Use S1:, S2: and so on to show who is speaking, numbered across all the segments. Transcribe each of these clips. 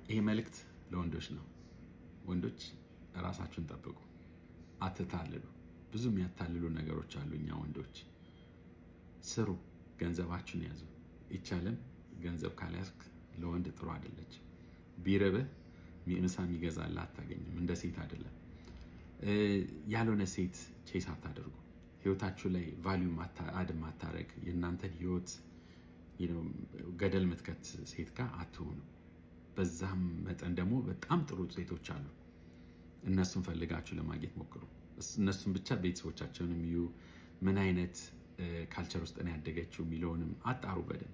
S1: ይሄ መልእክት ለወንዶች ነው። ወንዶች ራሳችሁን ጠብቁ፣ አትታልሉ። ብዙ የሚያታልሉ ነገሮች አሉ። እኛ ወንዶች ስሩ፣ ገንዘባችሁን ያዙ። ይቻለም ገንዘብ ካልያዝክ ለወንድ ጥሩ አይደለች። ቢርብህ ምሳ የሚገዛልህ አታገኝም። እንደ ሴት አይደለም። ያልሆነ ሴት chase አታደርጉ። ህይወታችሁ ላይ value add ማታረግ፣ የእናንተን ህይወት ገደል ምትከት ሴት ጋር አትሆኑ። በዛም መጠን ደግሞ በጣም ጥሩ ሴቶች አሉ። እነሱን ፈልጋችሁ ለማግኘት ሞክሩ። እነሱን ብቻ ቤተሰቦቻቸውን የሚዩ፣ ምን አይነት culture ውስጥ ነው ያደገችው የሚለውንም አጣሩ በደንብ።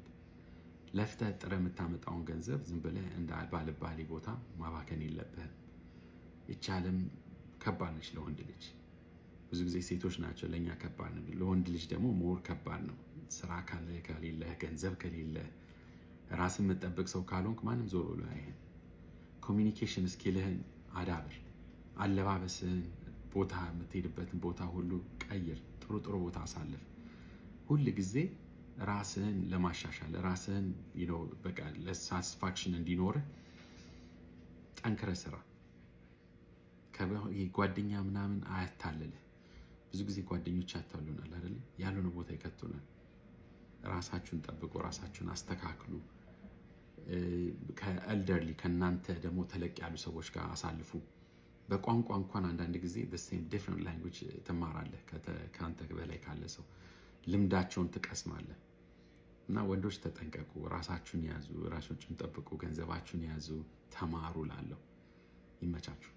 S1: ለፍተህ ጥረህ የምታመጣውን ገንዘብ ዝም ብለህ እንደ ባልባሌ ቦታ ማባከን የለብህም። ይቻለም ከባድ ነች ለወንድ ልጅ። ብዙ ጊዜ ሴቶች ናቸው ለእኛ ከባድ ነው። ለወንድ ልጅ ደግሞ more ከባድ ነው። ስራ ከሌለህ፣ ገንዘብ ከሌለ፣ ራስን የምጠብቅ ሰው ካልሆንክ ማንም ዞር ብሎ አያይህም። Communication skill ህን አዳብር። አለባበስህን፣ ቦታ የምትሄድበትን ቦታ ሁሉ ቀይር። ጥሩ ጥሩ ቦታ አሳልፍ። ሁል ጊዜ ራስህን ለማሻሻል፣ ራስህን በቃ ለ satisfaction እንዲኖርህ ጠንክረህ ስራ። ጓደኛ ምናምን አያታልልህ። ብዙ ጊዜ ጓደኞች ያታሉናል አይደለ? ያልሆነ ቦታ ይከቱናል። ራሳችሁን ጠብቁ፣ ራሳችሁን አስተካክሉ። ከ elderly፣ ከእናንተ ደግሞ ተለቅ ያሉ ሰዎች ጋር አሳልፉ። በቋንቋ እንኳን አንዳንድ ጊዜ same different language ትማራለህ፣ ከአንተ በላይ ካለ ሰው ልምዳቸውን ትቀስማለህ። እና ወንዶች ተጠንቀቁ፣ ራሳችሁን ያዙ፣ ራሳችሁን ጠብቁ፣ ገንዘባችሁን ያዙ፣ ተማሩ። ላለው ይመቻችሁ።